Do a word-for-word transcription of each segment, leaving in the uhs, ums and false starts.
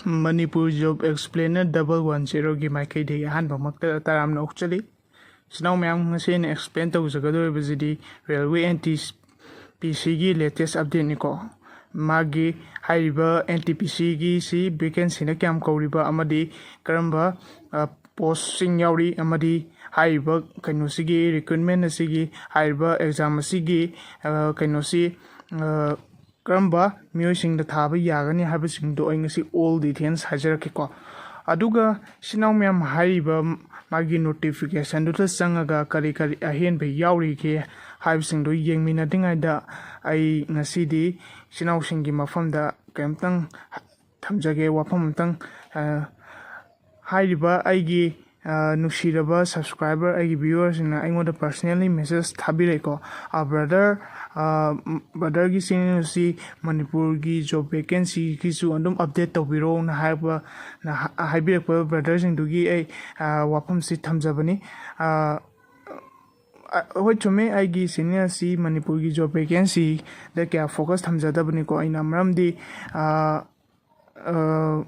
Manipur Job Explainer double one zeroꯒꯤ ꯃꯥꯏꯀꯩꯗꯒꯤ ꯑꯍꯥꯟꯕꯃꯛꯇ ꯇꯔꯥꯝꯅ ꯑꯣꯛꯆꯔꯤ꯫ ꯏꯆꯤꯟ ꯏꯅꯥꯎ ꯃꯌꯥꯝ, ꯉꯁꯤ ꯑꯩꯅ explain ꯇꯧꯖꯒꯗꯧꯔꯤꯕꯁꯤꯗꯤ Railway N T P Cꯒꯤ latest updateꯅꯤꯀꯣ꯫ ꯃꯥꯒꯤ ꯍꯥꯏꯔꯤꯕ N T P Cꯒꯤꯁꯤ vacancyꯅ ꯀꯌꯥꯝ ꯀꯧꯔꯤꯕ ꯑꯃꯗꯤ ꯀꯔꯝꯕ, ꯑ, postꯁꯤꯡ ꯌꯥꯎꯔꯤ ꯑꯃꯗꯤ ꯍꯥꯏꯔꯤꯕ ꯀꯩꯅꯣꯁꯤꯒꯤ recruitment ꯑꯁꯤꯒꯤ ꯍꯥꯏꯔꯤꯕ exam ꯑꯁꯤꯒꯤ, ꯑ, ꯀꯩꯅꯣꯁꯤ, ꯑ, ꯀꯔꯝꯕ ꯃꯤꯑꯣꯏꯁꯤꯡꯗ ꯊꯥꯕ ꯌꯥꯒꯅꯤ ꯍꯥꯏꯕꯁꯤꯡꯗꯣ ꯑꯩ ꯉꯁꯤ all details ꯍꯥꯏꯖꯔꯛꯀꯦꯀꯣ꯫ ꯑꯗꯨꯒ ꯏꯆꯤꯟ ꯏꯅꯥꯎ ꯃꯌꯥꯝ, ꯍꯥꯏꯔꯤꯕ ꯃꯥꯒꯤ notificationꯗꯨꯗ ꯆꯪꯉꯒ ꯀꯔꯤ ꯀꯔꯤ ꯑꯍꯦꯟꯕ ꯌꯥꯎꯔꯤꯒꯦ ꯍꯥꯏꯕꯁꯤꯡꯗꯣ ꯌꯦꯡꯃꯤꯟꯅꯗ꯭ꯔꯤꯉꯩꯗ ꯑꯩ ꯉꯁꯤꯗꯤ ꯏꯆꯤꯟ ꯏꯅꯥꯎꯁꯤꯡꯒꯤ ꯃꯐꯝꯗ ꯀꯔꯤꯝꯇꯪ ꯊꯝꯖꯒꯦ, ꯋꯥꯐꯝ ꯑꯝꯇꯪ꯫ ꯑ, ꯍꯥꯏꯔꯤꯕ ꯑꯩꯒꯤ, ꯑ, ꯅꯨꯡꯁꯤꯔꯕ subscriber, ꯑꯩꯒꯤ viewerꯁꯤꯡꯅ ꯑꯩꯉꯣꯟꯗ personally message ꯊꯥꯕꯤꯔꯛꯏꯀꯣ꯫ ꯑ, brother, ꯑ, ꯕ꯭ꯔꯗꯔꯒꯤ channel ꯑꯁꯤ ꯃꯅꯤꯄꯨꯔꯒꯤ job vacancyꯒꯤꯁꯨ ꯑꯗꯨꯝ update ꯇꯧꯕꯤꯔꯛꯎꯅ ꯍꯥꯏꯕ, ꯅ ꯍꯥ-, ꯍꯥꯏꯕꯤꯔꯛꯄ brotherꯁꯤꯡꯗꯨꯒꯤ ꯑꯩ, ꯑ, ꯋꯥꯐꯝꯁꯤ ꯊꯝꯖꯕꯅꯤ꯫ ꯑ, ꯑ, ꯍꯣꯏ, ꯆꯨꯝꯃꯦ, ꯑꯩꯒꯤ channel ꯑꯁꯤ ꯃꯅꯤꯄꯨꯔꯒꯤ job vacancyꯗ ꯀꯌꯥ focus ꯊꯝꯖꯗꯕꯅꯤꯀꯣ ꯑꯩꯅ, ꯃꯔꯝꯗꯤ, ꯑ, ꯑ,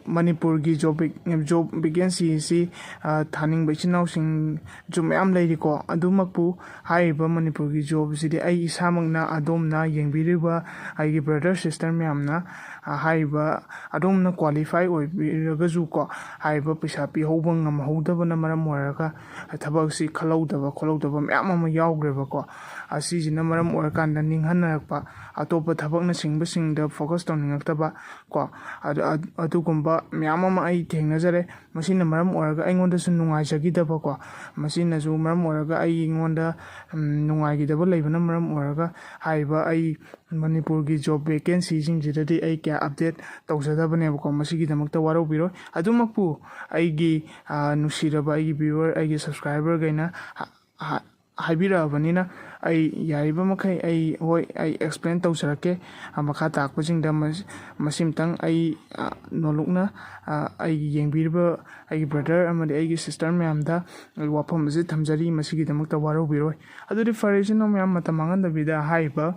ꯃꯅꯤꯄꯨꯔꯒꯤ job vac-, job vacancy ꯑꯁꯤ, ꯑ, ꯊꯥꯅꯤꯡꯕ ꯏꯆꯤꯟ ꯏꯅꯥꯎꯁꯤꯡꯁꯨ ꯃꯌꯥꯝ ꯂꯩꯔꯤꯀꯣ꯫ ꯑꯗꯨꯃꯛꯄꯨ ꯍꯥꯏꯔꯤꯕ ꯃꯅꯤꯄꯨꯔꯒꯤ job ꯑꯁꯤꯗꯤ ꯑꯩ ꯏꯁꯥꯃꯛꯅ, ꯑꯗꯣꯝꯅ ꯌꯦꯡꯕꯤꯔꯤꯕ ꯑꯩꯒꯤ brother sister ꯃꯌꯥꯝꯅ, ꯑ, ꯍꯥꯏꯔꯤꯕ ꯑꯗꯣꯝꯅ qualify ꯑꯣꯏꯕꯤꯔꯒꯁꯨ ꯀꯣ, ꯍꯥꯏꯔꯤꯕ ꯄꯩꯁꯥ ꯄꯤꯍꯧꯕ ꯉꯝꯍꯧꯗꯕꯅ ꯃꯔꯝ ꯑꯣꯏꯔꯒ ꯊꯕꯛꯁꯤ ꯈꯜꯍꯧꯗꯕ ꯈꯣꯠꯍꯧꯗꯕ ꯃꯌꯥꯝ ꯑꯃ ꯌꯥꯎꯈ꯭ꯔꯦꯕꯀꯣ꯫ ꯑꯁꯤꯁꯤꯅ ꯃꯔꯝ ꯑꯣꯏꯔꯀꯥꯟꯗ ꯅꯤꯡꯍꯟꯅꯔꯛꯄ, ꯑꯇꯣꯞꯄ ꯊꯕꯛꯅꯆꯤꯡꯕꯁꯤꯡꯗ focus ꯇꯧꯅꯤꯡꯉꯛꯇꯕ ꯀꯣ, ꯑꯗꯨ-, ꯑꯗꯨ-, ꯑꯗꯨꯒꯨꯝꯕ ꯃꯌꯥꯝ ꯑꯃ ꯑꯩ ꯊꯦꯡꯅꯖꯔꯦ꯫ ꯃꯁꯤꯅ ꯃꯔꯝ ꯑꯣꯏꯔꯒ ꯑꯩꯉꯣꯟꯗꯁꯨ ꯅꯨꯡꯉꯥꯏꯖꯈꯤꯗꯕ ꯀꯣ, ꯃꯁꯤꯅꯁꯨ ꯃꯔꯝ ꯑꯣꯏꯔꯒ ꯑꯩꯉꯣꯟꯗ, ꯎꯝ, ꯅꯨꯡꯉꯥꯏꯈꯤꯗꯕ ꯂꯩꯕꯅ ꯃꯔꯝ ꯑꯣꯏꯔꯒ ꯍꯥꯏꯔꯤꯕ ꯑꯩ ꯃꯅꯤꯄꯨꯔꯒꯤ job vacancyꯁꯤꯡꯁꯤꯗꯗꯤ ꯑꯩ ꯀꯌꯥ update ꯇꯧꯖꯗꯕꯅꯦꯕꯀꯣ꯫ ꯃꯁꯤꯒꯤꯗꯃꯛꯇ ꯋꯥꯔꯧꯕꯤꯔꯣꯏ꯫ ꯑꯗꯨꯃꯛꯄꯨ ꯑꯩꯒꯤ, ꯑ, ꯅꯨꯡꯁꯤꯔꯕ ꯑꯩꯒꯤ viewer, ꯑꯩꯒꯤ subscriberꯈꯩꯅ ꯍ-, ꯍ-, ꯍꯥꯏꯕꯤꯔꯛꯑꯕꯅꯤꯅ ꯑꯩ ꯌꯥꯔꯤꯕ ꯃꯈꯩ ꯑꯩ, ꯍꯣꯏ, ꯑꯩ explain ꯇꯧꯖꯔꯛꯀꯦ꯫ ꯑ, ꯃꯈꯥ ꯇꯥꯛꯄꯁꯤꯡꯗ ꯃꯁ-, ꯃꯁꯤꯝꯇꯪ ꯑꯩ, ꯑ, ꯅꯣꯂꯨꯛꯅ, ꯑ, ꯑꯩꯒꯤ ꯌꯦꯡꯕꯤꯔꯤꯕ ꯑꯩꯒꯤ brother ꯑꯃꯗꯤ ꯑꯩꯒꯤ sister ꯃꯌꯥꯝꯗ ꯑꯩ ꯋꯥꯐꯝ ꯑꯁꯤ ꯊꯝꯖꯔꯤ꯫ ꯃꯁꯤꯒꯤꯗꯃꯛꯇ ꯋꯥꯔꯧꯕꯤꯔꯣꯏ꯫ ꯑꯗꯨꯗꯤ ꯐꯔꯦ, ꯏꯆꯤꯟ ꯏꯅꯥꯎ ꯃꯌꯥꯝ, ꯃꯇꯝ ꯃꯥꯡꯍꯟꯗꯕꯤꯗ ꯍꯥꯏꯔꯤꯕ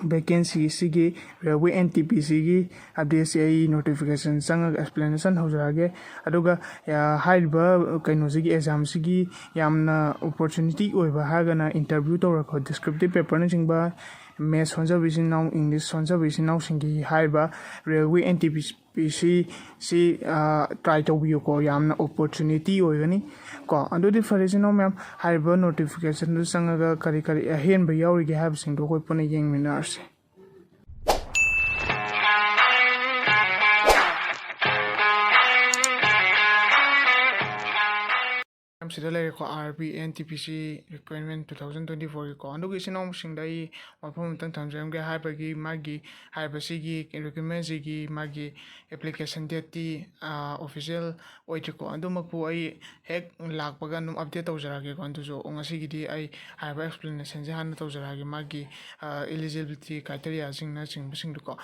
ꯚꯦꯀꯦꯟꯁꯤꯁꯤꯒꯤ ꯔꯦꯜꯋꯦ ꯑꯦꯟ ꯇꯤ ꯄꯤ ꯁꯤꯒꯤ ꯑꯞꯗꯦꯠꯁꯤ ꯑꯩ ꯅꯣꯇꯤꯐꯤꯀꯦꯁꯟ ꯆꯪꯉꯒ ꯑꯦꯛꯁꯄ꯭ꯂꯦꯅꯦꯁꯟ ꯍꯧꯖꯔꯛꯑꯒꯦ꯫ ꯑꯗꯨꯒ ꯍꯥꯏꯔꯤꯕ ꯀꯩꯅꯣꯁꯤꯒꯤ ꯑꯦꯛꯖꯥꯝꯁꯤꯒꯤ ꯌꯥꯝꯅ ꯑꯣꯄꯣꯔꯆꯨꯅꯤꯇꯤ ꯑꯣꯏꯕ ꯍꯥꯏꯔꯒꯅ ꯏꯟꯇꯔꯚ꯭ꯌꯨ ꯇꯧꯔꯛꯄ ꯗꯤꯁꯀ꯭ꯔꯤꯞꯇꯤꯞ ꯄꯦꯄꯔꯅꯆꯤꯡꯕ, ꯃꯦꯠꯁ ꯁꯣꯟꯖꯕ ꯏꯆꯤꯟ ꯏꯅꯥꯎ, ꯏꯪꯂꯤꯁ ꯁꯣꯟꯖꯕ ꯏꯆꯤꯟ ꯏꯅꯥꯎꯁꯤꯡꯒꯤ ꯍꯥꯏꯔꯤꯕ ꯔꯦꯜꯋꯦ ꯑꯦꯟ ꯇꯤ ꯄꯤ ꯁꯤ ꯁꯤ ꯇ꯭ꯔꯥꯏ ꯇꯧꯕꯤꯌꯨꯀꯣ, ꯌꯥꯝꯅ ꯑꯣꯄꯣꯔꯆꯨꯅꯤꯇꯤ ꯑꯣꯏꯒꯅꯤ ꯀꯣ꯫ ꯑꯗꯨꯗꯤ ꯐꯔꯦ ꯏꯆꯤꯟ ꯏꯅꯥꯎ ꯃꯌꯥꯝ, ꯍꯥꯏꯔꯤꯕ ꯅꯣꯇꯤꯐꯤꯀꯦꯁꯟꯗꯨ ꯆꯪꯉꯒ ꯀꯔꯤ ꯀꯔꯤ ꯑꯍꯦꯟꯕ ꯌꯥꯎꯔꯤꯒꯦ ꯍꯥꯏꯕꯁꯤꯡꯗꯣ ꯑꯩꯈꯣꯏ ꯄꯨꯟꯅ ꯌꯦꯡꯃꯤꯟꯅꯔꯁꯦ꯫ ꯁꯤꯗ ꯂꯩꯔꯦꯀꯣ, R R B N T P C requirement two thousand twenty ꯐꯣꯔꯒꯤꯀꯣ꯫ ꯑꯗꯨꯒ ꯏꯆꯤꯟ ꯏꯅꯥꯎꯁꯤꯡꯗ ꯑꯩ ꯋꯥꯐꯝ ꯑꯃꯇꯪ ꯊꯝꯖꯔꯝꯒꯦ꯫ ꯍꯥꯏꯕꯒꯤ ꯃꯥꯒꯤ, ꯍꯥꯏꯔꯤꯕꯁꯤꯒꯤ ꯔꯤꯀ꯭ꯋꯥꯏꯔꯃꯦꯟꯁꯤꯒꯤ ꯃꯥꯒꯤ ꯑꯦꯄ꯭ꯂꯤꯀꯦꯁꯟ ꯗꯦꯠꯇꯤ ꯑꯣꯐꯤꯁꯤꯌꯦꯜ ꯑꯣꯏꯗ꯭ꯔꯤꯀꯣ꯫ ꯑꯗꯨꯃꯛꯄꯨ ꯑꯩ ꯍꯦꯛ ꯂꯥꯛꯄꯒ ꯑꯗꯨꯝ ꯑꯞꯗꯦꯠ ꯇꯧꯖꯔꯛꯑꯒꯦꯀꯣ꯫ ꯑꯗꯨꯁꯨ ꯉꯁꯤꯒꯤꯗꯤ ꯑꯩ ꯍꯥꯏꯔꯤꯕ ꯑꯦꯛꯁꯄ꯭ꯂꯦꯅꯦꯁꯟꯁꯦ ꯍꯥꯟꯅ ꯇꯧꯖꯔꯛꯑꯒꯦ, ꯃꯥꯒꯤ ꯏꯂꯤꯖꯤꯕꯤꯂꯤꯇꯤ ꯀ꯭ꯔꯥꯏꯇꯦꯔꯤꯌꯥꯁꯤꯡꯅꯆꯤꯡꯕꯁꯤꯡꯗꯨꯀꯣ꯫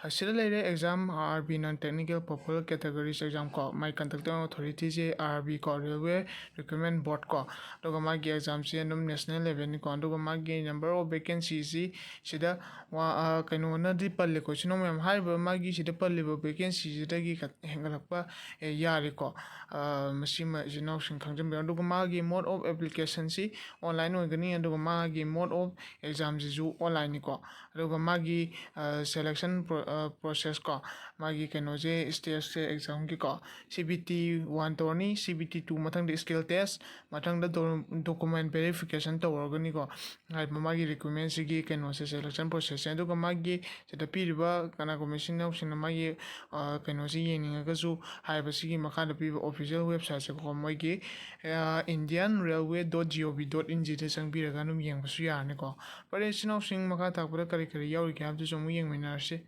ꯁꯤꯗ ꯂꯩꯔꯦ ꯑꯦꯛꯖꯥꯝ, ꯑꯥꯔ ꯑꯥꯔ ꯕꯤ ꯅꯟ ꯇꯦꯛꯅꯤꯀꯦꯜ ꯄꯣꯄꯨꯂꯔ ꯀꯦꯇꯒꯣꯔꯤꯁ ꯑꯦꯛꯖꯥꯝ ꯀꯣ꯫ ꯃꯥꯏ ꯀꯟꯗꯛꯇꯤꯡ ꯑꯣꯊꯣꯔꯤꯇꯤꯁꯦ ꯑꯥꯔ ꯑꯥꯔ ꯕꯤ ꯀꯣ, ꯔꯦꯜꯋꯦ ꯔꯤꯀ꯭ꯔꯨꯠꯃꯦꯟ ꯕꯣꯔꯗ ꯀꯣ꯫ ꯑꯗꯨꯒ ꯃꯥꯒꯤ ꯑꯦꯛꯖꯥꯝꯁꯦ ꯑꯗꯨꯝ ꯅꯦꯁꯅꯦꯜ ꯂꯦꯚꯦꯜꯅꯤꯀꯣ꯫ ꯑꯗꯨꯒ ꯃꯥꯒꯤ ꯅꯝꯕꯔ ꯑꯣꯐ ꯚꯦꯀꯦꯟꯁꯤꯁꯤ ꯁꯤꯗ ꯋꯥ-, ꯑ, ꯀꯩꯅꯣꯅꯗꯤ ꯄꯜꯂꯦꯀꯣ, ꯏꯆꯤꯟ ꯏꯅꯥꯎ ꯃꯌꯥꯝ꯫ ꯍꯥꯏꯔꯤꯕ ꯃꯥꯒꯤ ꯁꯤꯗ ꯄꯜꯂꯤꯕ ꯚꯦꯀꯦꯟꯁꯤꯁꯤꯗꯒꯤ ꯀ-, ꯍꯦꯟꯒꯠꯂꯛꯄ, ꯑꯦ, ꯌꯥꯔꯦꯀꯣ꯫ ꯑ, ꯃꯁꯤꯃ ꯏꯆꯤꯟ ꯏꯅꯥꯎꯁꯤꯡ ꯈꯪꯖꯟꯕꯤꯌꯨ꯫ ꯑꯗꯨꯒ ꯃꯥꯒꯤ mode of application ꯁꯤ online ꯑꯣꯏꯒꯅꯤ, ꯑꯗꯨꯒ ꯃꯥꯒꯤ mode of exam ꯁꯤꯁꯨ online ꯅꯤꯀꯣ꯫ ꯑꯗꯨꯒ ꯃꯥꯒꯤ, ꯑ, selection pro-, ꯑ, process ꯀꯣ, ꯃꯥꯒꯤ ꯀꯩꯅꯣꯁꯦ, stage ꯁꯦ exam ꯒꯤꯀꯣ, C B T one ꯇꯧꯔꯅꯤ, C B T two ꯃꯊꯪꯗ skill test, ꯃꯊꯪꯗ ꯗꯣ-, document verification ꯇꯧꯔꯒꯅꯤꯀꯣ꯫ ꯍꯥꯏꯔꯤꯕ ꯃꯥꯒꯤ ꯔꯤꯀ꯭ꯔꯨꯠꯃꯦꯟꯁꯤꯒꯤ ꯀꯩꯅꯣꯁꯦ, selection process ꯁꯦ꯫ ꯑꯗꯨꯒ ꯃꯥꯒꯤ ꯁꯤꯗ ꯄꯤꯔꯤꯕ ꯀꯅꯥꯒꯨꯝꯕ ꯏꯆꯤꯟ ꯏꯅꯥꯎꯁꯤꯡꯅ ꯃꯥꯒꯤ, ꯑ, ꯀꯩꯅꯣꯁꯤ ꯌꯦꯡꯅꯤꯡꯉꯒꯁꯨ, ꯍꯥꯏꯔꯤꯕꯁꯤꯒꯤ ꯃꯈꯥꯗ ꯄꯤꯕ official website ꯁꯦꯀꯣ, ꯃꯣꯏꯒꯤ, ꯑ, indian railway dot gov dot in ꯁꯤꯗ ꯆꯪꯕꯤꯔꯒ ꯑꯗꯨꯝ ꯌꯦꯡꯕꯁꯨ ꯌꯥꯔꯅꯤꯀꯣ꯫ ꯐꯔꯦ, ꯏꯆꯤꯟ ꯏꯅꯥꯎꯁꯤꯡ, ꯃꯈꯥ ꯇꯥꯛꯄꯗ ꯀꯔꯤ ꯀꯔꯤ ꯌꯥꯎꯔꯤꯒꯦ ꯍꯥꯏꯕꯗꯨꯁꯨ ꯑꯃꯨꯛ ꯌꯦꯡꯃꯤꯟꯅꯔꯁꯤ꯫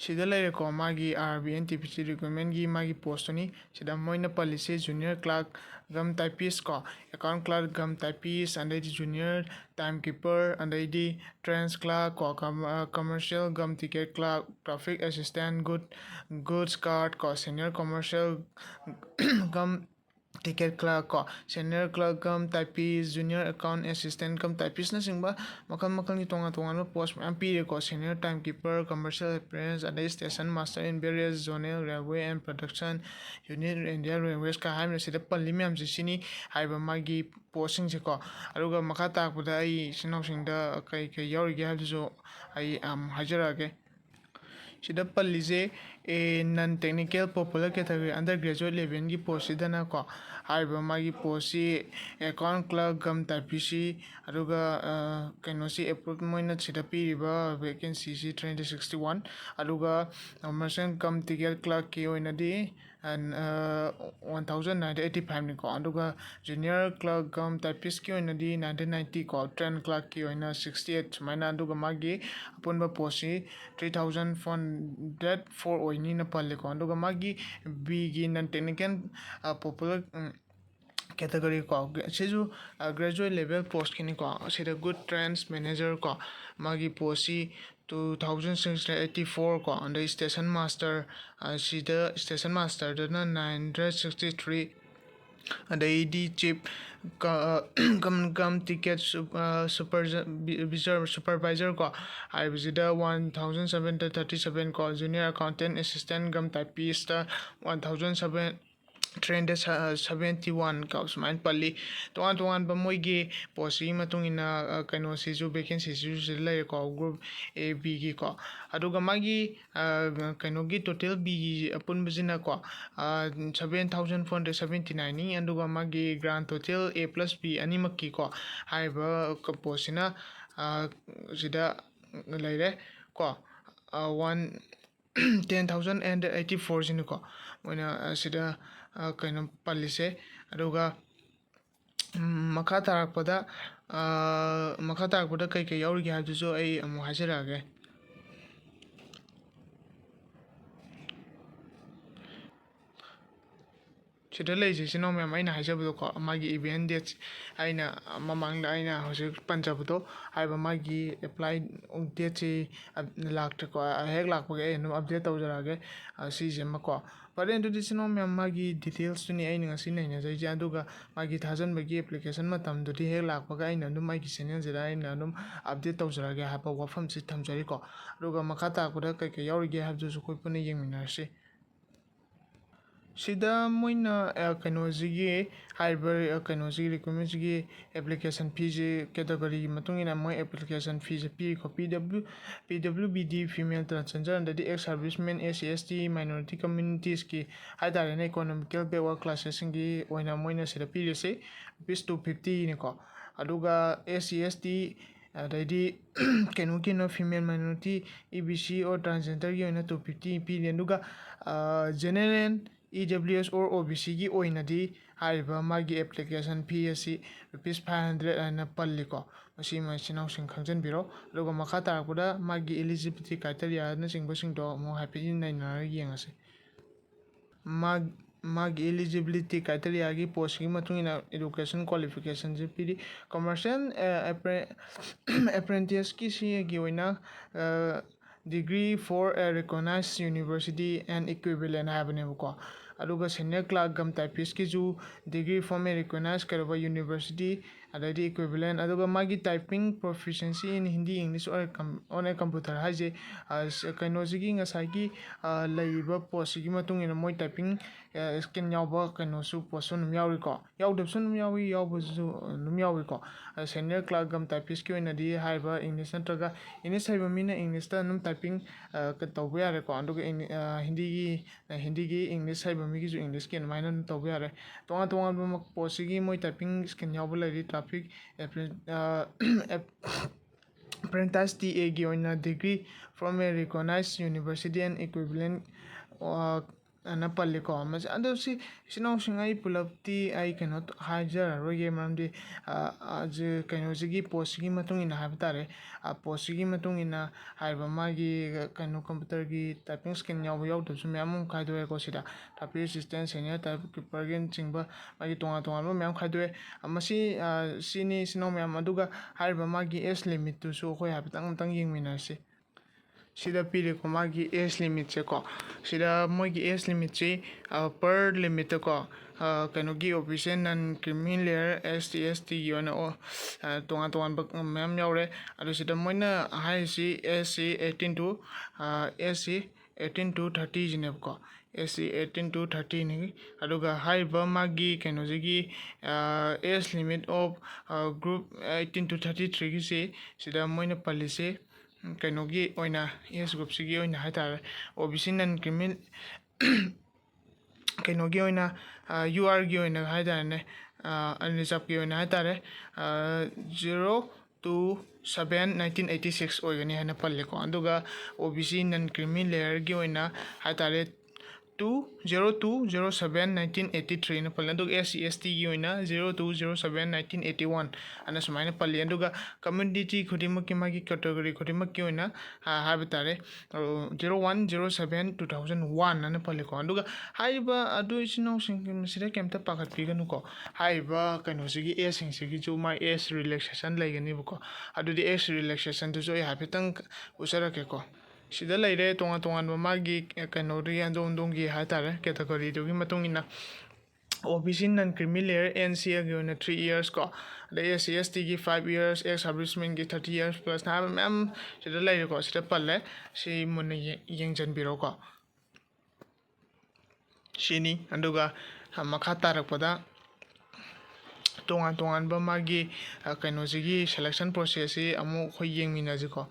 ꯁꯤꯗ ꯂꯩꯔꯦꯀꯣ, ꯃꯥꯒꯤ R R B N T P C ꯔꯤꯀ꯭ꯔꯨꯠꯃꯦꯟꯒꯤ ꯃꯥꯒꯤ ꯄꯣꯁꯇꯨꯅꯤ꯫ ꯁꯤꯗ ꯃꯣꯏꯅ ꯄꯜꯂꯤꯁꯦ junior clerk cum typist ꯀꯣ, account clerk cum typist, ꯑꯗꯩꯗꯤ junior time keeper, ꯑꯗꯩꯗꯤ trench clerk ꯀꯣ, com-, ꯑ, commercial cum ticket clerk, traffic assistant, good, goods cart ꯀꯣ, senior commercial cum Ticket clerk ꯀꯣ, senior clerk cum typist, junior account assistant cum typistꯅꯆꯤꯡꯕ ꯃꯈꯜ ꯃꯈꯜꯒꯤ ꯇꯣꯉꯥꯟ ꯇꯣꯉꯥꯟꯕ post ꯃꯌꯥꯝ ꯄꯤꯔꯦꯀꯣ꯫ Senior timekeeper, commercial apprentice, ꯑꯗꯩ station master in various zonal railway and production unit Indian Railways ꯀ ꯍꯥꯏꯔꯤꯕ ꯁꯤꯗ ꯄꯜꯂꯤ ꯃꯌꯥꯝꯁꯦ ꯁꯤꯅꯤ ꯍꯥꯏꯕ ꯃꯥꯒꯤ postꯁꯤꯡꯁꯦꯀꯣ꯫ ꯑꯗꯨꯒ ꯃꯈꯥ ꯇꯥꯔꯛꯄꯗ ꯑꯩ ꯏꯆꯤꯟ ꯏꯅꯥꯎꯁꯤꯡꯗ ꯀꯩ ꯀꯩ ꯌꯥꯎꯔꯤꯒꯦ ꯍꯥꯏꯕꯗꯨꯁꯨ ꯑꯩ ꯍꯥꯏꯖꯔꯛꯑꯒꯦ꯫ ꯁꯤꯗ ꯄꯜꯂꯤꯁꯦ A, non technical popular category, undergraduate levelꯒꯤ postꯁꯤꯗꯅꯀꯣ, ꯍꯥꯏꯔꯤꯕ ꯃꯥꯒꯤ postꯁꯤ account clerk cum typistꯁꯤ, ꯑꯗꯨꯒ ꯀꯩꯅꯣꯁꯤ ꯑꯦꯄ꯭ꯔꯨꯞ ꯃꯣꯏꯅ ꯁꯤꯗ ꯄꯤꯔꯤꯕ vacancyꯁꯤ three hundred sixty one, ꯑꯗꯨꯒ commercial cum ticket clerkꯀꯤ ꯑꯣꯏꯅꯗꯤ one thousand nine hundred eighty fiveꯅꯤꯀꯣ꯫ ꯑꯗꯨꯒ junior clerk cum typistꯀꯤ ꯑꯣꯏꯅꯗꯤ nine hundred ninety ꯀꯣ, train clerkꯀꯤ ꯑꯣꯏꯅ sixty eight ꯁꯨꯃꯥꯏꯅ꯫ ꯑꯗꯨꯒ ꯃꯥꯒꯤ ꯑꯄꯨꯟꯕ postꯁꯤ three thousand four hundred four ꯑꯣꯏꯅꯤꯅ ꯄꯜꯂꯦꯀꯣ꯫ ꯑꯗꯨꯒ ꯃꯥꯒꯤ Bꯒꯤ non technical popular category ꯀꯣ, ꯁꯤꯁꯨ graduate level postꯀꯤꯅꯤꯀꯣ꯫ ꯁꯤꯗ goods train manager ꯀꯣ, ꯃꯥꯒꯤ postꯁꯤ two thousand six hundred eighty four ꯀꯣ꯫ ꯑꯗꯩ station master, ꯁꯤꯗ station masterꯗꯅ nine hundred sixty three꯫ ꯑꯗꯩꯗꯤ chief cum ticket supervisor ꯀꯣ, ꯍꯥꯏꯕꯁꯤꯗ one thousand seven hundred thirty seven ꯀꯣ꯫ Junior accountant assistant cum typistꯇ one thousand seven three hundred seventy one ꯀꯣ, ꯁꯨꯃꯥꯏꯅ ꯄꯜꯂꯤ꯫ ꯇꯣꯉꯥꯟ ꯇꯣꯉꯥꯟꯕ ꯃꯣꯏꯒꯤ postꯁꯤꯒꯤ ꯃꯇꯨꯡ ꯏꯟꯅ ꯀꯩꯅꯣꯁꯤꯁꯨ vacancyꯁꯤꯁꯨ ꯁꯤꯗ ꯂꯩꯔꯦꯀꯣ, group A, Bꯒꯤꯀꯣ꯫ ꯑꯗꯨꯒ ꯃꯥꯒꯤ ꯀꯩꯅꯣꯒꯤ total Bꯒꯤ ꯑꯄꯨꯟꯕꯁꯤꯅꯀꯣ seven thousand four hundred seventy nineꯅꯤ꯫ ꯑꯗꯨꯒ ꯃꯥꯒꯤ grand total A plus B ꯑꯅꯤꯃꯛꯀꯤꯀꯣ, ꯍꯥꯏꯔꯤꯕ postꯁꯤꯅ ꯁꯤꯗ ꯂꯩꯔꯦ ꯀꯣ꯫ One ten thousand eight hundred eighty fourꯁꯤꯅꯤꯀꯣ ꯃꯣꯏꯅ ꯁꯤꯗ ꯀꯩꯅꯣ ꯄꯜꯂꯤꯁꯦ꯫ ꯑꯗꯨꯒ ꯃꯈꯥ ꯇꯥꯔꯛꯄꯗ ꯃꯈꯥ ꯇꯥꯔꯛꯄꯗ ꯀꯩ ꯀꯩ ꯌꯥꯎꯔꯤꯒꯦ ꯍꯥꯏꯕꯗꯨꯁꯨ ꯑꯩ ꯑꯃꯨꯛ ꯍꯥꯏꯖꯔꯛꯑꯒꯦ꯫ ꯁꯤꯗ ꯂꯩꯔꯤꯁꯦ ꯏꯆꯤꯟ ꯏꯅꯥꯎ ꯃꯌꯥꯝ, ꯑꯩꯅ ꯍꯥꯏꯖꯕꯗꯣꯀꯣ, ꯃꯥꯒꯤ event date, ꯑꯩꯅ ꯃꯃꯥꯡꯗ ꯑꯩꯅ ꯍꯧꯖꯤꯛ ꯄꯟꯖꯕꯗꯣ, ꯍꯥꯏꯔꯤꯕ ꯃꯥꯒꯤ apply date ꯁꯤ ꯂꯥꯛꯇ꯭ꯔꯦꯀꯣ꯫ ꯍꯦꯛ ꯂꯥꯛꯄꯒ ꯑꯩ ꯑꯗꯨꯝ update ꯇꯧꯖꯔꯛꯑꯒꯦ, ꯑ, ꯁꯤꯁꯦ ꯑꯃꯀꯣ꯫ ꯐꯔꯦ, ꯑꯗꯨꯗꯤ ꯏꯆꯤꯟ ꯏꯅꯥꯎ ꯃꯌꯥꯝ, ꯃꯥꯒꯤ details ꯇꯨꯅꯤ ꯑꯩꯅ ꯉꯁꯤ ꯅꯩꯅꯖꯩꯁꯦ꯫ ꯑꯗꯨꯒ ꯃꯥꯒꯤ ꯊꯥꯖꯤꯟꯕꯒꯤ application ꯃꯇꯝꯗꯨꯗꯤ ꯍꯦꯛ ꯂꯥꯛꯄꯒ ꯑꯩꯅ ꯑꯗꯨꯝ ꯑꯩꯒꯤ channel ꯁꯤꯗ ꯑꯩꯅ ꯑꯗꯨꯝ update ꯇꯧꯖꯔꯛꯑꯒꯦ ꯍꯥꯏꯕ ꯋꯥꯐꯝꯁꯤ ꯊꯝꯖꯔꯤꯀꯣ꯫ ꯑꯗꯨꯒ ꯃꯈꯥ ꯇꯥꯔꯛꯄꯗ ꯀꯩ ꯀꯩ ꯌꯥꯎꯔꯤꯒꯦ ꯍꯥꯏꯕꯗꯨꯁꯨ ꯑꯩꯈꯣꯏ ꯄꯨꯟꯅ ꯌꯦꯡꯃꯤꯟꯅꯔꯁꯤ꯫ ꯁꯤꯗ ꯃꯣꯏꯅ, ꯑ, ꯀꯩꯅꯣꯁꯤꯒꯤ, ꯍꯥꯏꯔꯤꯕ, ꯑ, ꯀꯩꯅꯣꯁꯤꯒꯤ, recruitment ꯁꯤꯒꯤ application fee ꯁꯤ category ꯒꯤ ꯃꯇꯨꯡ ꯏꯟꯅ ꯃꯣꯏ application fee ꯁꯦ ꯄꯤꯔꯤꯀꯣ꯫ P W, P W B D, female, transgender, ꯑꯗꯩꯗꯤ ex serviceman, S C, S T, minority communities ꯀꯤ ꯍꯥꯏ ꯇꯥꯔꯦꯅꯦ, economical backward classes ꯁꯤꯡꯒꯤ ꯑꯣꯏꯅ ꯃꯣꯏꯅ ꯁꯤꯗ ꯄꯤꯔꯤꯁꯤ rupees two fifty ꯅꯤꯀꯣ꯫ ꯑꯗꯨꯒ S C, S T, ꯑꯗꯩꯗꯤ ꯀꯩꯅꯣꯒꯤ ꯑꯣꯏꯅ female minority, E B C or transgender ꯒꯤ ꯑꯣꯏꯅ two fifty ꯄꯤꯔꯤ꯫ ꯑꯗꯨꯒ, ꯑ, general, E W S or O B C ꯒꯤ ꯑꯣꯏꯅꯗꯤ ꯍꯥꯏꯔꯤꯕ ꯃꯥꯒꯤ application fee ꯑꯁꯤ rupees five hundred ꯍꯥꯏꯅ ꯄꯜꯂꯤꯀꯣ꯫ ꯃꯁꯤ ꯏꯆꯤꯟ ꯏꯅꯥꯎꯁꯤꯡ ꯈꯪꯖꯤꯟꯕꯤꯔꯣ꯫ ꯑꯗꯨꯒ ꯃꯈꯥ ꯇꯥꯔꯛꯄꯗ ꯃꯥꯒꯤ eligibility criteria ꯅꯆꯤꯡꯕꯁꯤꯡꯗꯣ ꯑꯃꯨꯛ ꯍꯥꯏꯐꯦꯠ ꯅꯩꯅꯔꯒ ꯌꯦꯡꯉꯁꯤ꯫ ꯃꯥ-, ꯃꯥꯒꯤ eligibility criteria ꯒꯤ post ꯀꯤ ꯃꯇꯨꯡ ꯏꯟꯅ education qualification ꯁꯦ ꯄꯤꯔꯤ꯫ Commercial, ꯑ, appre-, apprentice ꯀꯤ ꯁꯤꯒꯤ ꯑꯣꯏꯅ, ꯑ, degree for a recognized university and equivalent ꯍꯥꯏꯕꯅꯦꯕꯀꯣ꯫ ꯑꯗꯨꯒ senior clerk cum typist ꯀꯤꯁꯨ degree from a recognized ꯀꯩꯗꯧꯕ university, ꯑꯗꯩꯗꯤ equivalent, ꯑꯗꯨꯒ ꯃꯥꯒꯤ typing proficiency in Hindi, English or com-, on a computer ꯍꯥꯏꯁꯦ, ꯑ, ꯀꯩꯅꯣꯁꯤꯒꯤ ꯉꯁꯥꯏꯒꯤ, ꯑ, ꯂꯩꯔꯤꯕ post ꯁꯤꯒꯤ ꯃꯇꯨꯡ ꯏꯟꯅ ꯃꯣꯏ typing, ꯑ, skill ꯌꯥꯎꯕ ꯀꯩꯅꯣꯁꯨ post ꯁꯨ ꯑꯗꯨꯝ ꯌꯥꯎꯔꯤꯀꯣ꯫ ꯌꯥꯎꯗꯕꯁꯨ ꯑꯗꯨꯝ ꯌꯥꯎꯏ, ꯌꯥꯎꯕꯁꯨ ꯑꯗꯨꯝ ꯌꯥꯎꯏꯀꯣ꯫ ꯑ, senior clerk cum typist ꯀꯤ ꯑꯣꯏꯅꯗꯤ ꯍꯥꯏꯔꯤꯕ English ꯅꯠꯇ꯭ꯔꯒ English ꯍꯩꯕ ꯃꯤꯅ English ꯇ ꯑꯗꯨꯝ typing, ꯑ, ꯀ-, ꯇꯧꯕ ꯌꯥꯔꯦꯀꯣ꯫ ꯑꯗꯨꯒ ꯏꯪ-, ꯑ, ꯍꯤꯟꯗꯤꯒꯤ, ꯑ, ꯍꯤꯟꯗꯤꯒꯤ English ꯍꯩꯕ ꯃꯤꯒꯤꯁꯨ English ꯀꯤ ꯑꯗꯨꯃꯥꯏꯅ ꯑꯗꯨꯝ ꯇꯧꯕ ꯌꯥꯔꯦ꯫ ꯇꯣꯉꯥꯟ ꯇꯣꯉꯥꯟꯕ ꯃ-, post ꯁꯤꯒꯤ ꯃꯣꯏ typing skill ꯌꯥꯎꯕ ꯂꯩꯔꯤ꯫ Traffic appren-, ꯑ, app-, apprentice T A ꯒꯤ ꯑꯣꯏꯅ degree from a recognized university and equivalent, ꯑ, ꯑꯅ ꯄꯜꯂꯤꯀꯣ꯫ ꯃꯁꯤ, ꯑꯗꯣ ꯁꯤ ꯏꯆꯤꯟ ꯏꯅꯥꯎꯁꯤꯡ ꯑꯩ ꯄꯨꯂꯞꯇꯤ ꯑꯩ ꯀꯩꯅꯣ ꯍꯥꯏꯖꯔꯔꯣꯏꯒꯦ, ꯃꯔꯝꯗꯤ ꯀꯩꯅꯣꯁꯤꯒꯤ ꯄꯣꯁꯁꯤꯒꯤ ꯃꯇꯨꯡ ꯏꯟꯅ ꯍꯥꯏꯕ ꯇꯥꯔꯦ꯫ ꯄꯣꯁꯁꯤꯒꯤ ꯃꯇꯨꯡ ꯏꯟꯅ ꯍꯥꯏꯔꯤꯕ ꯃꯥꯒꯤ ꯀꯩꯅꯣ ꯀꯝꯄ꯭ꯌꯨꯇꯔꯒꯤ ꯇꯥꯏꯄꯤꯡ ꯁ꯭ꯀꯤꯜ ꯌꯥꯎꯕ ꯌꯥꯎꯗꯕꯁꯨ ꯃꯌꯥꯝ ꯑꯃ ꯈꯥꯏꯗꯣꯛꯑꯦꯀꯣ꯫ ꯁꯤꯗ ꯇꯥꯏꯄꯤꯡ ꯑꯦꯁꯤꯁꯇꯦꯟ, ꯁꯦꯅꯤꯌꯔ ꯇꯥꯏꯞꯀꯤꯄꯔꯒꯤꯅꯆꯤꯡꯕ ꯃꯥꯒꯤ ꯇꯣꯉꯥꯟ ꯇꯣꯉꯥꯟꯕ ꯃꯌꯥꯝ ꯈꯥꯏꯗꯣꯛꯑꯦ꯫ ꯃꯁꯤ ꯁꯤꯅꯤ ꯏꯆꯤꯟ ꯏꯅꯥꯎ ꯃꯌꯥꯝ꯫ ꯑꯗꯨꯒ ꯍꯥꯏꯔꯤꯕ ꯃꯥꯒꯤ ꯑꯦꯖ ꯂꯤꯃꯤꯠꯇꯨꯁꯨ ꯑꯩꯈꯣꯏ ꯍꯥꯏꯐꯦꯠꯇꯪ ꯑꯃꯨꯛꯇꯪ ꯌꯦꯡꯃꯤꯟꯅꯔꯁꯤ꯫ ꯁꯤꯗ ꯄꯤꯔꯤꯀꯣ ꯃꯥꯒꯤ ꯑꯦꯖ ꯂꯤꯃꯤꯠꯁꯦꯀꯣ꯫ ꯁꯤꯗ ꯃꯣꯏꯒꯤ ꯑꯦꯖ ꯂꯤꯃꯤꯠꯁꯤ ꯄꯔ ꯂꯤꯃꯤꯠꯇꯀꯣ ꯀꯩꯅꯣꯒꯤ ꯑꯣ ꯕꯤ ꯁꯤ, ꯅꯟ ꯀ꯭ꯔꯤꯃꯤ ꯂꯦꯌꯔ, ꯑꯦꯁ ꯇꯤ, ꯑꯦꯁ ꯇꯤꯒꯤ ꯑꯣꯏꯅ ꯇꯣꯉꯥꯟ ꯇꯣꯉꯥꯟꯕ ꯃꯌꯥꯝ ꯌꯥꯎꯔꯦ꯫ ꯑꯗꯣ ꯁꯤꯗ ꯃꯣꯏꯅ ꯍꯥꯏꯔꯤꯁꯤ ꯑꯦꯖꯁꯤ eighteen to, ꯑꯦꯖꯁꯤ eighteen to thirtyꯁꯤꯅꯦꯕꯀꯣ꯫ ꯑꯦꯖꯁꯤ eighteen to thirtyꯅꯤ꯫ ꯑꯗꯨꯒ ꯍꯥꯏꯔꯤꯕ ꯃꯥꯒꯤ ꯀꯩꯅꯣꯁꯤꯒꯤ age limit of group eighteen to thirty threeꯒꯤꯁꯤ ꯁꯤꯗ ꯃꯣꯏꯅ ꯄꯜꯂꯤꯁꯤ ꯀꯩꯅꯣꯒꯤ ꯑꯣꯏꯅ, ꯑꯦꯖ ꯒ꯭ꯔꯨꯞꯁꯤꯒꯤ ꯑꯣꯏꯅ ꯍꯥꯏ ꯇꯥꯔꯦ, ꯑꯣ ꯕꯤ ꯁꯤ ꯅꯟ ꯀ꯭ꯔꯤꯃꯤ ꯀꯩꯅꯣꯒꯤ ꯑꯣꯏꯅ, ꯌꯨ ꯑꯥꯔꯒꯤ ꯑꯣꯏꯅ ꯍꯥꯏ ꯇꯥꯔꯦꯅꯦ, ꯑꯟꯔꯤꯖꯥꯕꯀꯤ ꯑꯣꯏꯅ ꯍꯥꯏ ꯇꯥꯔꯦ, zero two seven nineteen eighty six ꯑꯣꯏꯒꯅꯤ ꯍꯥꯏꯅ ꯄꯜꯂꯦꯀꯣ꯫ ꯑꯗꯨꯒ ꯑꯣ ꯕꯤ ꯁꯤ ꯅꯟ ꯀ꯭ꯔꯤꯃꯤ ꯂꯦꯌꯔꯒꯤ ꯑꯣꯏꯅ ꯍꯥꯏ ꯇꯥꯔꯦ, two zero two zero seven nineteen eighty threeꯅ ꯄꯜꯂꯦ꯫ ꯑꯗꯨꯒ ꯑꯦꯁ ꯁꯤ ꯑꯦꯁ ꯇꯤꯒꯤ ꯑꯣꯏꯅ zero two zero seven nineteen eighty one ꯑꯅ ꯁꯨꯃꯥꯏꯅ ꯄꯜꯂꯤ꯫ ꯑꯗꯨꯒ ꯀꯝꯃ꯭ꯌꯨꯅꯤꯇꯤ ꯈꯨꯗꯤꯡꯃꯛꯀꯤ, ꯃꯥꯒꯤ ꯀꯦꯇꯒꯣꯔꯤ ꯈꯨꯗꯤꯡꯃꯛꯀꯤ ꯑꯣꯏꯅ ꯍꯥꯏꯕ ꯇꯥꯔꯦ, zero one zero seven two thousand one ꯑꯅ ꯄꯜꯂꯤꯀꯣ꯫ ꯑꯗꯨꯒ ꯍꯥꯏꯔꯤꯕ ꯑꯗꯨ ꯏꯆꯤꯟ ꯏꯅꯥꯎꯁꯤꯡ ꯃꯁꯤꯗ ꯀꯩꯝꯇ ꯄꯥꯈꯠꯄꯤꯒꯅꯨꯀꯣ꯫ ꯍꯥꯏꯔꯤꯕ ꯀꯩꯅꯣꯁꯤꯒꯤ ꯑꯦꯖꯁꯤꯡꯁꯤꯒꯤꯁꯨ ꯃꯥꯏ ꯑꯦꯖ ꯔꯤꯂꯦꯛꯁꯦꯁꯟ ꯂꯩꯒꯅꯤꯕꯀꯣ꯫ ꯑꯗꯨꯗꯤ ꯑꯦꯖ ꯔꯤꯂꯦꯛꯁꯦꯁꯟꯗꯨꯁꯨ ꯑꯩ ꯍꯥꯏꯐꯦꯠꯇꯪ ꯎꯠꯆꯔꯛꯀꯦꯀꯣ꯫ ꯁꯤꯗ ꯂꯩꯔꯦ ꯇꯣꯉꯥꯟ ꯇꯣꯉꯥꯟꯕ ꯃꯥꯒꯤ ꯀꯩꯅꯣꯗꯨꯒꯤ ꯑꯗꯣꯝ ꯑꯗꯣꯝꯒꯤ ꯍꯥꯏ ꯇꯥꯔꯦ, ꯀꯦꯇꯒꯣꯔꯤꯗꯨꯒꯤ ꯃꯇꯨꯡ ꯏꯟꯅ꯫ ꯑꯣ ꯕꯤ ꯁꯤ ꯅꯟ ꯀ꯭ꯔꯤꯃꯤ ꯂꯦꯌꯔ ꯑꯦꯟ ꯁꯤ ꯑꯦꯒꯤ ꯑꯣꯏꯅ three years ꯀꯣ, ꯑꯗꯩ ꯑꯦꯁ ꯁꯤ ꯑꯦꯁ ꯇꯤꯒꯤ five years, ex servicemenꯒꯤ thirty years plus ꯍꯥꯏꯕ ꯃꯌꯥꯝ ꯁꯤꯗ ꯂꯩꯔꯦꯀꯣ꯫ ꯁꯤꯗ ꯄꯜꯂꯦ, ꯁꯤ ꯃꯨꯟꯅ ꯌꯦꯡꯁꯤꯟꯕꯤꯔꯣꯀꯣ꯫ ꯁꯤꯅꯤ꯫ ꯑꯗꯨꯒ ꯃꯈꯥ ꯇꯥꯔꯛꯄꯗ ꯇꯣꯉꯥꯟ ꯇꯣꯉꯥꯟꯕ ꯃꯥꯒꯤ ꯀꯩꯅꯣꯁꯤꯒꯤ selection processꯁꯤ ꯑꯃꯨꯛ ꯑꯩꯈꯣꯏ ꯌꯦꯡꯃꯤꯟꯅꯁꯤꯀꯣ꯫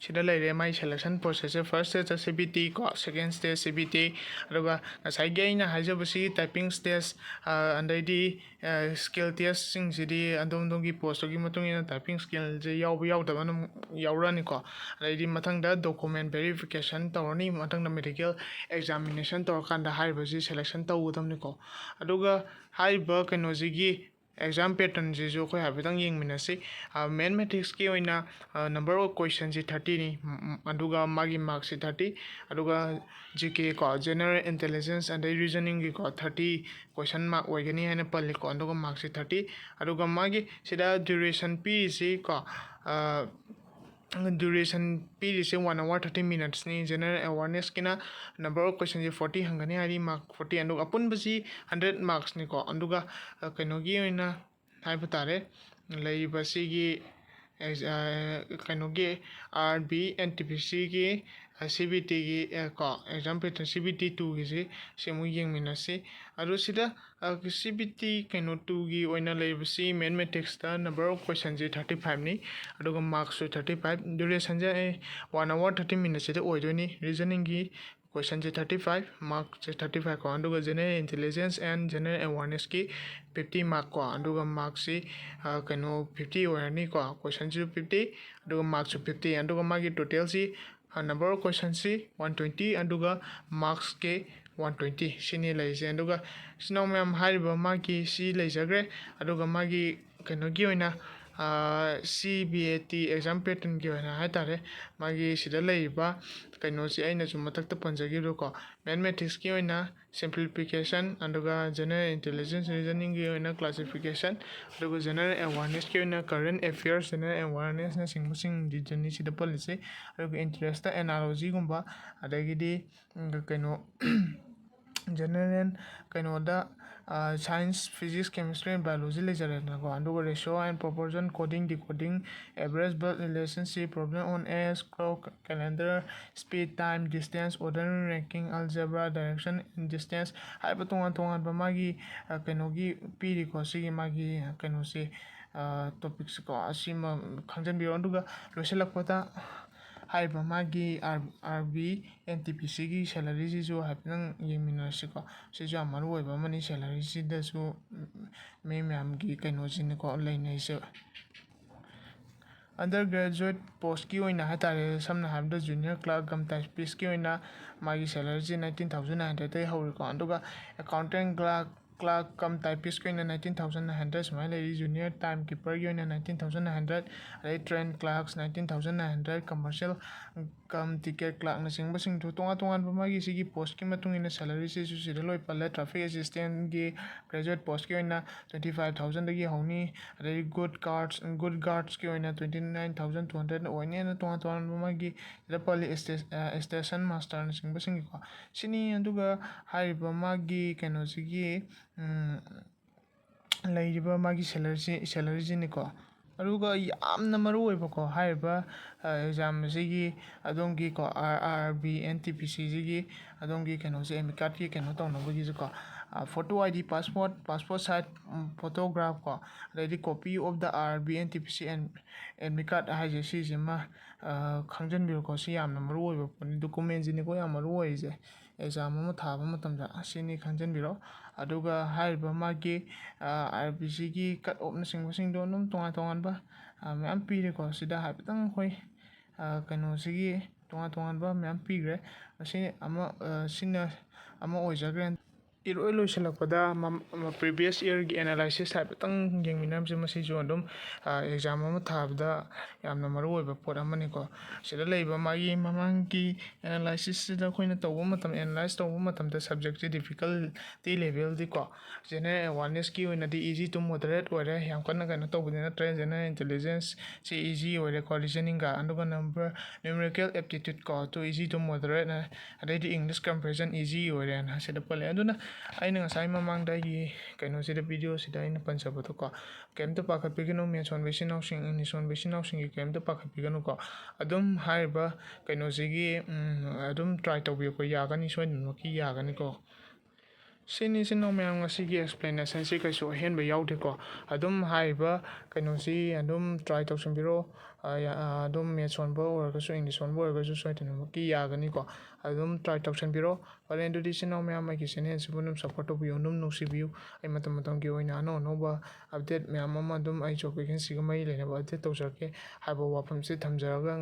ꯁꯤꯗ ꯂꯩꯔꯦ ꯃꯥꯏ selection process ꯁꯦ꯫ First stage C B T ꯀꯣ, second stage C B T, ꯑꯗꯨꯒ ꯉꯁꯥꯏꯒꯤ ꯑꯩꯅ ꯍꯥꯏꯖꯕꯁꯤ typing stage, ꯑꯗꯩꯗꯤ skill test ꯁꯤꯡꯁꯤꯗꯤ ꯑꯗꯣꯝ ꯑꯗꯣꯝꯒꯤ post ꯇꯨꯒꯤ ꯃꯇꯨꯡ ꯏꯟꯅ typing skill ꯁꯦ ꯌꯥꯎꯕ ꯌꯥꯎꯗꯕ ꯑꯗꯨꯝ ꯌꯥꯎꯔꯛꯑꯅꯤꯀꯣ꯫ ꯑꯗꯩꯗꯤ ꯃꯊꯪꯗ document verification ꯇꯧꯔꯅꯤ, ꯃꯊꯪꯗ medical examination ꯇꯧꯔꯀꯥꯟꯗ ꯍꯥꯏꯔꯤꯕꯁꯤ selection ꯇꯧꯒꯗꯕꯅꯤꯀꯣ꯫ ꯑꯗꯨꯒ ꯍꯥꯏꯔꯤꯕ ꯀꯩꯅꯣꯁꯤꯒꯤ exam pattern ꯁꯤꯁꯨ ꯑꯩꯈꯣꯏ ꯍꯥꯏꯐꯦꯠꯇꯪ ꯌꯦꯡꯃꯤꯟꯅꯁꯤ꯫ Mathematics ꯀꯤ ꯑꯣꯏꯅ number of question ꯁꯤ thirty ꯅꯤ, ꯎꯝ, ꯎꯝ, ꯑꯗꯨꯒ ꯃꯥꯒꯤ mark ꯁꯤ thirty, ꯑꯗꯨꯒ G K ꯀꯣ, general intelligence ꯑꯗꯩ reasoning ꯒꯤꯀꯣ, thirty question mark ꯑꯣꯏꯒꯅꯤ ꯍꯥꯏꯅ ꯄꯜꯂꯤꯀꯣ, ꯑꯗꯨꯒ mark ꯁꯤ thirty꯫ ꯑꯗꯨꯒ ꯃꯥꯒꯤ ꯁꯤꯗ duration ꯄꯤꯔꯤꯁꯤ ꯀꯣ, duration ꯄꯤꯔꯤꯁꯦ one hour thirty minutes ꯅꯤ꯫ General awareness ꯀꯤꯅ number of question say forty ꯍꯪꯒꯅꯤ ꯍꯥꯏꯔꯤ, mark forty, ꯑꯗꯨꯒ ꯑꯄꯨꯟꯕꯁꯤ hundred marks ꯅꯤꯀꯣ꯫ ꯑꯗꯨꯒ, ꯑ, ꯀꯩꯅꯣꯒꯤ ꯑꯣꯏꯅ ꯍꯥꯏꯕ ꯇꯥꯔꯦ, ꯂꯩꯔꯤꯕ ꯁꯤꯒꯤ ꯑꯦꯛ-, ꯑ, ꯀꯩꯅꯣꯒꯤ R B N T P C ꯒꯤ, ꯑ, C B T ꯒꯤ, ꯑ, ꯀꯣ, exam pattern C B T two ꯒꯤꯁꯤ ꯁꯤ ꯑꯃꯨꯛ ꯌꯦꯡꯃꯤꯟꯅꯁꯤ꯫ ꯑꯗꯨ ꯁꯤꯗ, ꯑ, C B T ꯀꯩꯅꯣ two ꯒꯤ ꯑꯣꯏꯅ ꯂꯩꯔꯤꯕꯁꯤ mathematics ꯇ number of question ꯁꯤ thirty five ꯅꯤ, ꯑꯗꯨꯒ mark ꯁꯨ thirty five, duration ꯁꯦ ꯑꯩ one hour thirty minutes ꯁꯤꯗ ꯑꯣꯏꯗꯣꯏꯅꯤ꯫ Reasoning ꯒꯤ question ꯁꯦ thirty five, mark ꯁꯦ thirty five ꯀꯣ, ꯑꯗꯨꯒ general intelligence and general awareness ꯀꯤ fifty mark ꯀꯣ, ꯑꯗꯨꯒ mark ꯁꯤ, ꯑ, ꯀꯩꯅꯣ fifty ꯑꯣꯏꯔꯅꯤꯀꯣ, question ꯁꯨ fifty, ꯑꯗꯨꯒ mark ꯁꯨ fifty, ꯑꯗꯨꯒ ꯃꯥꯒꯤ total ꯁꯤ, ꯑ, number of question ꯁꯤ one twenty, ꯑꯗꯨꯒ marks ꯀꯤ one twenty, ꯁꯤꯅꯤ ꯂꯩꯔꯤꯁꯦ꯫ ꯑꯗꯨꯒ ꯏꯆꯤꯟ ꯏꯅꯥꯎ ꯃꯌꯥꯝ, ꯍꯥꯏꯔꯤꯕ ꯃꯥꯒꯤ ꯁꯤ ꯂꯩꯖꯈ꯭ꯔꯦ, ꯑꯗꯨꯒ ꯃꯥꯒꯤ ꯀꯩꯅꯣꯒꯤ ꯑꯣꯏꯅ, ꯑ, C B A T exam pattern ꯒꯤ ꯑꯣꯏꯅ ꯍꯥꯏ ꯇꯥꯔꯦ, ꯃꯥꯒꯤ ꯁꯤꯗ ꯂꯩꯔꯤꯕ ꯀꯩꯅꯣꯁꯤ ꯑꯩꯅꯁꯨ ꯃꯊꯛꯇ ꯄꯟꯖꯈꯤꯕꯗꯣꯀꯣ, mathematics ꯀꯤ ꯑꯣꯏꯅ simplification, ꯑꯗꯨꯒ general intelligence reasoning ꯒꯤ ꯑꯣꯏꯅ classification, ꯑꯗꯨꯒ general awareness ꯀꯤ ꯑꯣꯏꯅ current affairs, general awareness ꯅꯆꯤꯡꯕꯁꯤꯡꯁꯤꯅꯤ ꯁꯤꯗ ꯄꯜꯂꯤꯁꯦ꯫ ꯑꯗꯨꯒ interest ꯇ analogy ꯒꯨꯝꯕ, ꯑꯗꯒꯤꯗꯤ, ꯎꯝ, ꯀꯩꯅꯣ, general ꯀꯩꯅꯣꯗ, ꯑ, science, physics, chemistry and biology ꯂꯩꯖꯔꯦꯗꯅꯀꯣ꯫ ꯑꯗꯨꯒ ratio and proportion, coding, decoding, average, blood relationship, problem on age, clock, calendar, speed, time, distance, ordinary ranking, algebra, direction, distance ꯍꯥꯏꯕ ꯇꯣꯉꯥꯟ ꯇꯣꯉꯥꯟꯕ ꯃꯥꯒꯤ, ꯑ, ꯀꯩꯅꯣꯒꯤ ꯄꯤꯔꯤꯀꯣ꯫ ꯁꯤꯒꯤ ꯃꯥꯒꯤ, ꯑ, ꯀꯩꯅꯣꯁꯦ, ꯑ, topic ꯁꯦꯀꯣ꯫ ꯑꯁꯤꯃ ꯈꯪꯖꯟꯕꯤꯔꯣ꯫ ꯑꯗꯨꯒ ꯂꯣꯏꯁꯤꯜꯂꯛꯄꯗ ꯍꯥꯏꯔꯤꯕ ꯃꯥꯒꯤ R B N T P ꯁꯤꯒꯤ ꯁꯦꯂꯔꯤꯁꯤꯁꯨ ꯍꯥꯏꯐꯦꯠꯇꯪ ꯌꯦꯡꯃꯤꯟꯅꯔꯁꯤꯀꯣ꯫ ꯁꯤꯁꯨ ꯌꯥꯝ ꯃꯔꯨ ꯑꯣꯏꯕ ꯑꯃꯅꯤ, ꯁꯦꯂꯔꯤꯁꯤꯗꯁꯨ ꯃꯤ ꯃꯌꯥꯝꯒꯤ ꯀꯩꯅꯣꯁꯤꯅꯤꯀꯣ ꯂꯩꯅꯩꯁꯦ꯫ ꯑꯟꯗꯔ ꯒ꯭ꯔꯦꯖꯨꯋꯦꯠ ꯄꯣꯁꯀꯤ ꯑꯣꯏꯅ ꯍꯥꯏ ꯇꯥꯔꯦ, ꯁꯝꯅ ꯍꯥꯏꯔꯕꯗ ꯖꯨꯅꯤꯌꯔ ꯀ꯭ꯂꯥꯔꯛ ꯀꯝ ꯇꯥꯏꯄꯤꯁꯀꯤ ꯑꯣꯏꯅ ꯃꯥꯒꯤ ꯁꯦꯂꯔꯤꯁꯤ ꯅꯥꯏꯟꯇꯤꯟ ꯊꯥꯎꯖꯟ ꯅꯥꯏꯟ ꯍꯟꯗ꯭ꯔꯦꯗꯇꯩ ꯍꯧꯔꯦꯀꯣ꯫ ꯑꯗꯨꯒ ꯑꯦꯀꯥꯎꯟꯇꯦꯟ ꯀ꯭ꯂꯥꯔꯛ ꯀ꯭ꯂꯥꯔꯛ ꯀꯝ ꯇꯥꯏꯄꯤꯁꯀꯤ ꯑꯣꯏꯅ ꯅꯥꯏꯟꯇꯤꯟ ꯊꯥꯎꯖꯟ ꯅꯥꯏꯟ ꯍꯟꯗ꯭ꯔꯦꯗ ꯁꯨꯃꯥꯏꯅ ꯂꯩꯔꯤ꯫ ꯖꯨꯅꯤꯌꯔ ꯇꯥꯏꯝ ꯀꯤꯄꯔꯒꯤ ꯑꯣꯏꯅ ꯅꯥꯏꯟꯇꯤꯟ ꯊꯥꯎꯖꯟ ꯅꯥꯏꯟ ꯍꯟꯗ꯭ꯔꯦꯗ, ꯑꯗꯩ train clerks nineteen thousand nine hundred, commercial come ticket ꯀ꯭ꯂꯥꯔꯛꯅꯆꯤꯡꯕꯁꯤꯡꯗꯣ ꯇꯣꯉꯥꯟ ꯇꯣꯉꯥꯟꯕ ꯃꯥꯒꯤ ꯁꯤꯒꯤ ꯄꯣꯁꯀꯤ ꯃꯇꯨꯡ ꯏꯟꯅ ꯁꯦꯂꯔꯤꯁꯤꯁꯨ ꯁꯤꯗ ꯂꯣꯏ ꯄꯜꯂꯦ꯫ ꯇ꯭ꯔꯥꯐꯤꯛ ꯑꯦꯁꯤꯁꯇꯦꯟꯒꯤ ꯒ꯭ꯔꯦꯖꯨꯋꯦꯠ ꯄꯣꯁꯀꯤ ꯑꯣꯏꯅ ꯇ꯭ꯋꯦꯟꯇꯤ ꯐꯥꯏꯚ ꯊꯥꯎꯖꯟꯗꯒꯤ ꯍꯧꯅꯤ꯫ ꯑꯗꯩ ꯒꯨꯗ ꯒꯥꯔꯗꯁ, ꯒꯨꯗ ꯒꯥꯔꯗꯁꯀꯤ ꯑꯣꯏꯅ twenty nine thousand two hundred ꯑꯣꯏꯅꯤ꯫ ꯑꯗꯨ ꯇꯣꯉꯥꯟ ꯇꯣꯉꯥꯟꯕ ꯃꯥꯒꯤ ꯁꯤꯗ ꯄꯜꯂꯤ, ꯁ꯭ꯇꯦ-, ꯑ, ꯁ꯭ꯇꯦꯁꯟ ꯃꯥꯁꯇꯔꯅꯆꯤꯡꯕꯁꯤꯡꯒꯤꯀꯣ꯫ ꯁꯤꯅꯤ꯫ ꯑꯗꯨꯒ ꯍꯥꯏꯔꯤꯕ ꯃꯥꯒꯤ ꯀꯩꯅꯣꯁꯤꯒꯤ, ꯎꯝ, ꯂꯩꯔꯤꯕ ꯃꯥꯒꯤ ꯁꯦꯂꯔꯤꯁꯤ, ꯁꯦꯂꯔꯤꯁꯤꯅꯤꯀꯣ꯫ ꯑꯗꯨꯒ ꯌꯥꯝꯅ ꯃꯔꯨ ꯑꯣꯏꯕꯀꯣ, ꯍꯥꯏꯔꯤꯕ, ꯑ, ꯑꯦꯛꯖꯥꯝ ꯑꯁꯤꯒꯤ ꯑꯗꯣꯝꯒꯤꯀꯣ, R R B N T P ꯁꯤꯁꯤꯒꯤ ꯑꯗꯣꯝꯒꯤ ꯀꯩꯅꯣꯁꯦ, ꯑꯦꯗꯃꯤꯠ ꯀꯥꯔꯗꯀꯤ ꯀꯩꯅꯣ ꯇꯧꯅꯕꯒꯤꯁꯨꯀꯣ, ꯑ, photo I D, passport, passport size, um, photograph ꯀꯣ, ꯑꯗꯩꯗꯤ copy of the R B N T P C and admit card ꯍꯥꯏꯁꯦ, ꯁꯤꯁꯤꯃ, ꯑ, ꯈꯪꯖꯤꯟꯕꯤꯔꯣꯀꯣ꯫ ꯁꯤ ꯌꯥꯝꯅ ꯃꯔꯨ ꯑꯣꯏꯕ ꯄꯣꯠꯅꯤ, ꯗꯣꯀꯨꯃꯦꯟꯁꯤꯅꯤꯀꯣ ꯌꯥꯝ ꯃꯔꯨ ꯑꯣꯏꯔꯤꯁꯦ꯫ ꯑꯦꯛꯖꯥꯝ ꯑꯃ ꯊꯥꯕ ꯃꯇꯝꯗ ꯁꯤꯅꯤ ꯈꯪꯖꯤꯟꯕꯤꯔꯣ꯫ ꯑꯗꯨꯒ ꯍꯥꯏꯔꯤꯕ ꯃꯥꯒꯤ, ꯑ, ꯑꯥꯔ ꯕꯤ ꯁꯤꯒꯤ ꯀꯠ ꯑꯣꯐꯅꯆꯤꯡꯕꯁꯤꯡꯗꯣ ꯑꯗꯨꯝ ꯇꯣꯉꯥꯟ ꯇꯣꯉꯥꯟꯕ, ꯑ, ꯃꯌꯥꯝ ꯄꯤꯔꯦꯀꯣ꯫ ꯁꯤꯗ ꯍꯥꯏꯐꯦꯠꯇꯪ ꯑꯩꯈꯣꯏ, ꯑ, ꯀꯩꯅꯣꯁꯤꯒꯤ ꯇꯣꯉꯥꯟ ꯇꯣꯉꯥꯟꯕ ꯃꯌꯥꯝ ꯄꯤꯈ꯭ꯔꯦ꯫ ꯑꯁꯤ ꯑꯃ, ꯑ, ꯁꯤꯅ ꯑꯃ ꯑꯣꯏꯖꯈ꯭ꯔꯦ꯫ ꯏꯔꯣꯏ ꯂꯣꯏꯁꯤꯜꯂꯛꯄꯗ ꯃꯝ-, ꯃ-, previous yearꯒꯤ analysis ꯍꯥꯏꯐꯦꯠꯇꯪ ꯌꯦꯡꯃꯤꯟꯅꯔꯝꯁꯦ꯫ ꯃꯁꯤꯁꯨ ꯑꯗꯨꯝ, ꯑ, ꯑꯦꯛꯖꯥꯝ ꯑꯃ ꯊꯥꯕꯗ ꯌꯥꯝꯅ ꯃꯔꯨ ꯑꯣꯏꯕ ꯄꯣꯠ ꯑꯃꯅꯤꯀꯣ꯫ ꯁꯤꯗ ꯂꯩꯕ ꯃꯥꯒꯤ ꯃꯃꯥꯡꯒꯤ analysisꯁꯤꯗ ꯑꯩꯈꯣꯏꯅ ꯇꯧꯕ ꯃꯇꯝ, analyse ꯇꯧꯕ ꯃꯇꯝꯗ subjectꯁꯦ difficulty levelꯗꯤꯀꯣ, general awarenessꯀꯤ ꯑꯣꯏꯅꯗꯤ easy to moderate ꯑꯣꯏꯔꯦ, ꯌꯥꯝ ꯀꯟꯅ ꯀꯩꯅꯣ ꯇꯧꯕꯗꯤ ꯅꯠꯇ꯭ꯔꯦ꯫ General intelligence ꯁꯤ easy ꯑꯣꯏꯔꯦꯀꯣ, reasoningꯒ, ꯑꯗꯨꯒ number, numerical aptitude ꯀꯣ, to easy to moderate, ꯑꯗꯩꯗꯤ English comprehension easy ꯑꯣꯏꯔꯦꯅ ꯁꯤꯗ ꯄꯜꯂꯦ꯫ ꯑꯗꯨꯅ ꯑꯩꯅ ꯉꯁꯥꯏ ꯃꯃꯥꯡꯗ ꯑꯩꯒꯤ ꯀꯩꯅꯣꯁꯤꯗ, videoꯁꯤꯗ ꯑꯩꯅ ꯄꯟꯖꯕꯗꯣꯀꯣ, ꯀꯩꯝꯇ ꯄꯥꯈꯠꯄꯤꯒꯅꯨ, maths ꯁꯣꯟꯕ ꯏꯆꯤꯟ ꯏꯅꯥꯎꯁꯤꯡ, English ꯁꯣꯟꯕ ꯏꯆꯤꯟ ꯏꯅꯥꯎꯁꯤꯡꯒꯤ ꯀꯩꯝꯇ ꯄꯥꯈꯠꯄꯤꯒꯅꯨꯀꯣ꯫ ꯑꯗꯨꯝ ꯍꯥꯏꯔꯤꯕ ꯀꯩꯅꯣꯁꯤꯒꯤ, ꯎꯝ, ꯑꯗꯨꯝ try ꯇꯧꯕꯤꯌꯨꯀꯣ, ꯌꯥꯒꯅꯤ, ꯁꯣꯏꯗꯅꯃꯛꯀꯤ ꯌꯥꯒꯅꯤꯀꯣ꯫ ꯁꯤꯅꯤ, ꯏꯆꯤꯟ ꯏꯅꯥꯎ ꯃꯌꯥꯝ, ꯉꯁꯤꯒꯤ explanationꯁꯤ ꯀꯩꯁꯨ ꯑꯍꯦꯟꯕ ꯌꯥꯎꯗꯦꯀꯣ꯫ ꯑꯗꯨꯝ ꯍꯥꯏꯔꯤꯕ ꯀꯩꯅꯣꯁꯤ ꯑꯗꯨꯝ try ꯇꯧꯁꯟꯕꯤꯔꯣ꯫ ꯑ, ꯌꯥ-, ꯑ, ꯑꯗꯨꯝ maths ꯁꯣꯟꯕ ꯑꯣꯏꯔꯒꯁꯨ, English ꯁꯣꯟꯕ ꯑꯣꯏꯔꯒꯁꯨ ꯁꯣꯏꯗꯅꯃꯛꯀꯤ ꯌꯥꯒꯅꯤꯀꯣ꯫ ꯑꯗꯨꯝ try ꯇꯧꯁꯟꯕꯤꯔꯣ꯫ ꯐꯔꯦ, ꯑꯗꯨꯗꯤ ꯏꯆꯤꯟ ꯏꯅꯥꯎ ꯃꯌꯥꯝ, ꯑꯩꯒꯤ channelꯁꯤꯕꯨ ꯑꯗꯨꯝ support ꯇꯧꯕꯤꯌꯨ, ꯑꯗꯨꯝ ꯅꯨꯡꯁꯤꯕꯤꯌꯨ꯫ ꯑꯩ ꯃꯇꯝ ꯃꯇꯝꯒꯤ ꯑꯣꯏꯅ ꯑꯅꯧ ꯑꯅꯧꯕ update ꯃꯌꯥꯝ ꯑꯃ ꯑꯗꯨꯝ ꯑꯩ job vacancyꯒ ꯃꯔꯤ ꯂꯩꯅꯕ update ꯇꯧꯖꯔꯛꯀꯦ ꯍꯥꯏꯕ ꯋꯥꯐꯝꯁꯤ ꯊꯝꯖꯔꯒ